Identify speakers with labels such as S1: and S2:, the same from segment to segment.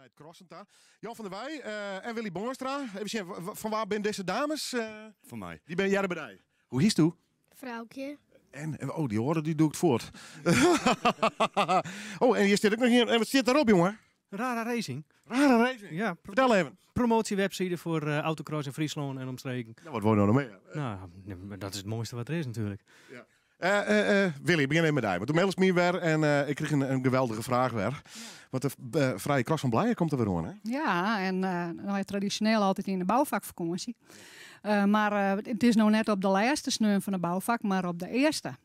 S1: Nei it crossen ta. Jan van der Weij en Willy Boonstra. Even sjen, fan wa binne dizze dames?
S2: Fan my.
S1: Dy binne earder by dy. Hoe hietsto?
S3: Froukje.
S1: En, oh, dy oare dy dûkt fuort. Oh, en hjir stiet ek noch ien. En wat stiet dêrop, jonge?
S4: Rara Racing.
S1: Rara Racing?
S4: Ja.
S1: Fertel even.
S4: Promotiewebside foar autocross yn Fryslân en omstreken.
S1: Nou, wat wol je no noch mear?
S4: Nou, dat is it moaiste wat der is natuerlik.
S1: Ja. Willy, ik begjin even mei dy. Want do mailest my wer en ik krige in geweldige fraach wer. Want de Frije Cross fan Blije komt der wer oan, hè?
S5: Ja, en no ja, tradisjoneel altyd yn de boufakfakânsje. Mar it is no net op de lêste sneon fan de boufak, mar op de earste.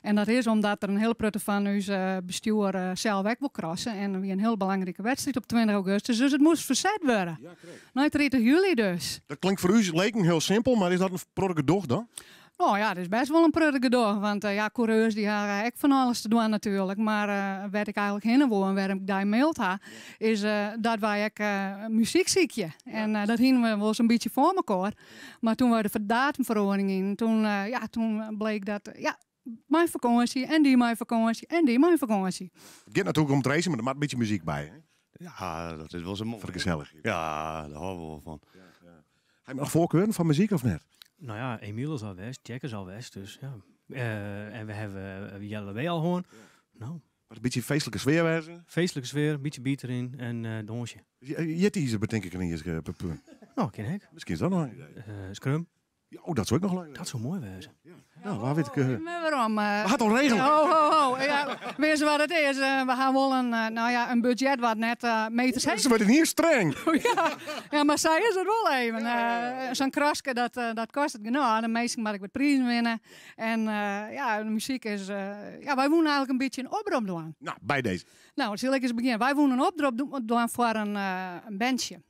S5: En dat is omdat der in hiel protte fan ús bestjoer sels ek wol crosse. En der wie in hiel belangrike wedstriid op 20 augustus, dus it moast ferset wurde.
S1: Ja, krekt.
S5: Nei 30 july dus.
S1: Dat klinkt foar ús leken hiel simpel, mar is dat in protte gedoch dan?
S5: No ja, it is bêst wol in protte gedoch, want ja, koereurs dy hawwe ek fan alles te dwaan natuerlik. Mar wêr't ik eigentlik hinne wol en wêrom't ik dy maild ha, is dat wy ek muzyk sykje. En dat hiene we wol sa'n bytsje foar mekoar. Mar toen wy de datumferoaring yn, toen, ja, toen bleek dat, ja, mei fakânsje en dy mei fakânsje en dy mei fakânsje.
S1: It giet natuerlik om it racen, mar der moat in bytsje muzyk by, hè?
S2: Ja, dat is wol sa moai.
S1: Foar de gesellichheid.
S2: Ja, dêr hâlde we wol fan.
S1: Ha je noch foarkeuren foar muzyk of net?
S4: No ja, Emiel is al west, Jack is al west, dus ja. En we hawwe Jelle W al hân. No.
S1: Moat in bytsje feestlike sfear wêze.
S4: Feestlike sfear, in bytsje beat deryn en dânsje.
S1: Jitizer betink ik iens.
S4: No, kin ek.
S1: Miskien is dat noch in idee.
S4: Scrum.
S1: Ja, oh, dat soe ek noch leuk wêze.
S4: Dat soe moai wêze.
S1: Ja, wa wit.
S5: Oh, maar waarom?
S1: We ha it al regele.
S5: Ho, ho, ho. Ja, wist wat it is? We ha wol in, no ja, in budzjet wat net meters heech.
S1: Se wurdt hiel streng.
S5: Ja, ja, mar sa is it wol even. Sa'n kraske, dat kostet genôch. De minsken moatte ek wat prizen winne. En ja, de muzyk is, ja, wy woene eigentlik in bytsje in oprop dwaan.
S1: No, by dizze.
S5: No, sil ik ris begjinne. Wy woene in oprop dwaan foar in bandsje.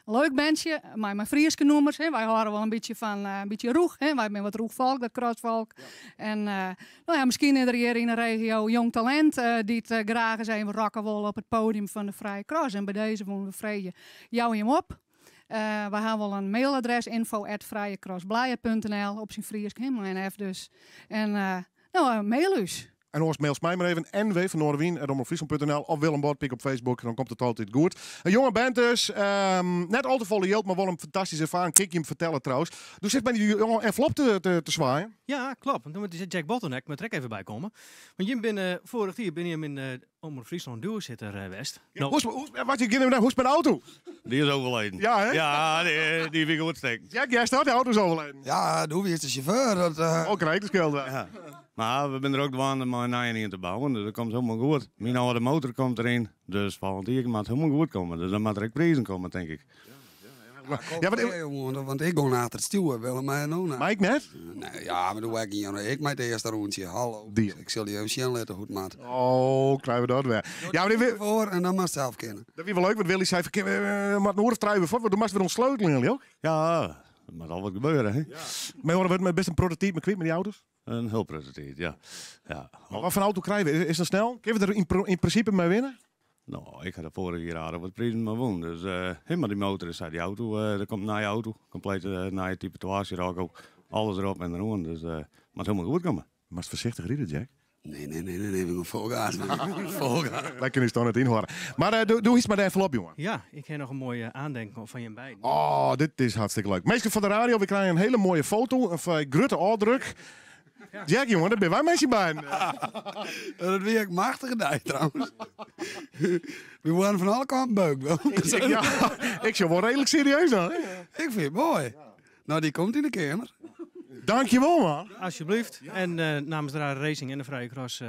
S5: In leuk bandsje, mei Fryske nûmers. Hè. Wy hâlde wol in bytsje fan in bytsje rûch. Hè. Wy binne wat rûch folk, dat crossfolk. En no ja, miskien is der hjir yn de regio jong talint dy't graach ris even rocke wol op it podium fan de Frije Cross. En by dizze woene we freegje, jou jim op. Wy hawwe wol in mailadres, info@vrijecrossblije.nl, op syn Frysk, hè, mei in F dus. En no, mail ús.
S1: En oars mailst my mar even nw fan Noardewyn at omropfryslan.nl of Willem Botpyk op Facebook, dan komt it altyd goed. In jonge band dus, net al te folle jild, mar wol in fantastyske erfaring. Kin ik jim fertelle trouwens. Do sitst mei dy jonge envelop te swaaien.
S4: Ja, klopt. Want dan moat Jack Bottleneck moat der ek even by komme. Want jim binne foarich jier binne jim yn Omrop Fryslân duositter west.
S1: Ja, hoe is, wat, je hoe is mei de auto?
S2: Dy is overleden.
S1: Ja, hè?
S2: Ja, dy wie goed stikken.
S1: Jack, jij staat de auto is overleden.
S6: Ja, doe wie de chauffeur. Dat,
S1: Oh, krijg de schuld.
S2: Ja. Maar we binne der ek dwaande mei in nije ien te bouwen, dus dat komt hielendal goed. Myn âlde motor komt deryn, dus folgjend jier moat it hielendal goed komme. Dus dan moat der ek prizen komme, tink ik.
S6: Ja, want, want ik gong achter it stjoer, Willem mei no nei.
S1: Mei ik net?
S6: Nee, ja, mar doe ek ien. Ik mei it earste rûntsje. Hallo.
S1: Die.
S6: Ik sil dy even sjen litte hoe't it moat.
S1: Oh, krije we dat wer. Ja, maar dit
S6: Foar en dan moatst sels kinne.
S1: Dat wie wol leuk, want Willy sei, we moatte in oere of trije wer fuort, want do moatst wer ûntsleutelen, Willy, ook.
S2: Ja, der moat al wat gebeure, hè?
S1: Ja. Maar hoor, wurdt best in protte tiid mei kwyt mei dy auto's?
S2: In hiel protte tiid, ja. Ja.
S1: Maar wat foar auto krije we? Is dat snel? Kinne we der yn prinsipe mei winne?
S2: No, ik ha de foarige jier aardich wat prizen mei wûn. Dus uh, mar dy motor is dy auto, der komt in nije auto, kompleet nije type 2 Scirocco, alles derop en deroan. Dus moat hielendal goed komme.
S1: Moatst foarsichtich ride, Jack.
S6: Nee, nee, nee, nee, nee, we gaan vol gas. Vol gas.
S1: Wy kinne ús toch net ynhâlde. Mar uh, do hiest mei de envelop, jonge.
S4: Ja, ik ha noch in moaie oandenken fan jim beiden.
S1: Oh, dit is hartstikke leuk. Minsken fan de radio, we krije in hiele moaie foto, in frij grutte ôfdruk. Jack, jonge, dêr binne wy mei syn beiden.
S6: Dat wie ek machtige dei trouwens. We waarden fan alle kanten beukt wel.
S1: Ja, ik sjoch wol reedlik serieus oan.
S6: Ik fyn it moai. No, dy komt yn de keamer.
S1: Dankjewol, man.
S4: Alsjeblieft. En namens de Rare Racing en de Frije Cross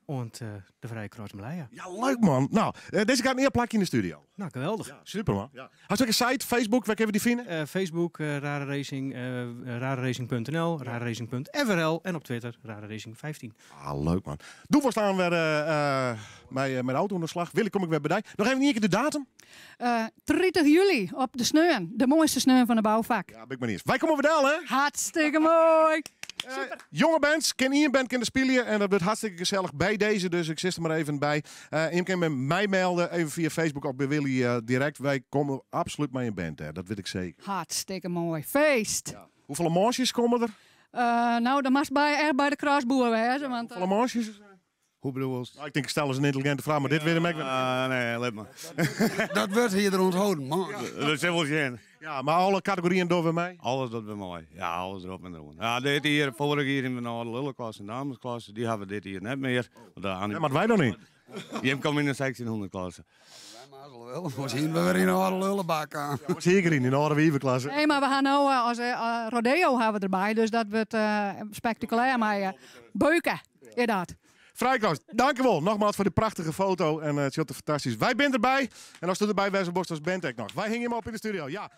S4: oant de Frije Cross Blije.
S1: Ja, leuk man. No, dizze kaart in plakje yn de studio.
S4: No, geweldich.
S1: Ja, super man. Ja. Hast ek in site, Facebook, wêr kinne we dy fine?
S4: Facebook, Rare Racing, rareracing.nl, rareracing.frl en op Twitter, Rare Racing 15.
S1: Ah, leuk man. Doe we staan wer mei de auto oan de slach. Willy, kom ik wer by dy. Noch even ien kear de datum.
S5: 30 july op de sneon. De moaiste sneon fan de boufak.
S1: Ja, bin ik mei iens. Wy komme wer del, hè?
S5: Hartstikke moai!
S1: Jonge bands, kin ien band kin der spylje en dat wurdt hartstikke gesellich by dizze, dus ik sis der mar even by. Jim kinne my melde, even fia Facebook of by Willy direkt. Wy komme absolút mei in band dêr, dat wit ik seker.
S5: Hartstikke moai. Feest!
S1: Ja. Hoefolle manches komme der?
S5: No, dan moatst by, echt by de crossboer wêze. Want,
S1: Hoefolle manches?
S2: Hoe bedoelst?
S1: Nou, ik tink, ik stel ris in yntelliginte fraach, mar dit wit him ek wer.
S2: Ah, nee, lit mar.
S6: Dat wurd hie er ûntholden, man.
S2: Dat sil wol sjen.
S1: Ja, mar alle kategoryen dogge we mei?
S2: Alles docht we mei. Ja, alles derop en deroan. Ja, dit jier, foarich jier hiene we de âlde lulleklasse en damesklasse. Dy hawwe we dit jier net mear. Want de
S1: Dêr moatte wy dan yn.
S2: Jim komme yn de 1600 klasse.
S6: Wy mazelen wel. Oars hiene we wer yn de âlde lullebak kaam.
S1: Oars hie ik deryn, yn de âlde wieveklasse.
S5: Nee, mar we ha no as rodeo ha we derby, dus dat wurdt spektakulêr mei beuken. Is dat.
S1: Frijkross, dankewol nogmaals foar dy prachtige foto en it sjocht der fantastysk. Wy binne derby en ast derby wêze wolst as band ek noch. Wy hingje him op yn de studio. Ja.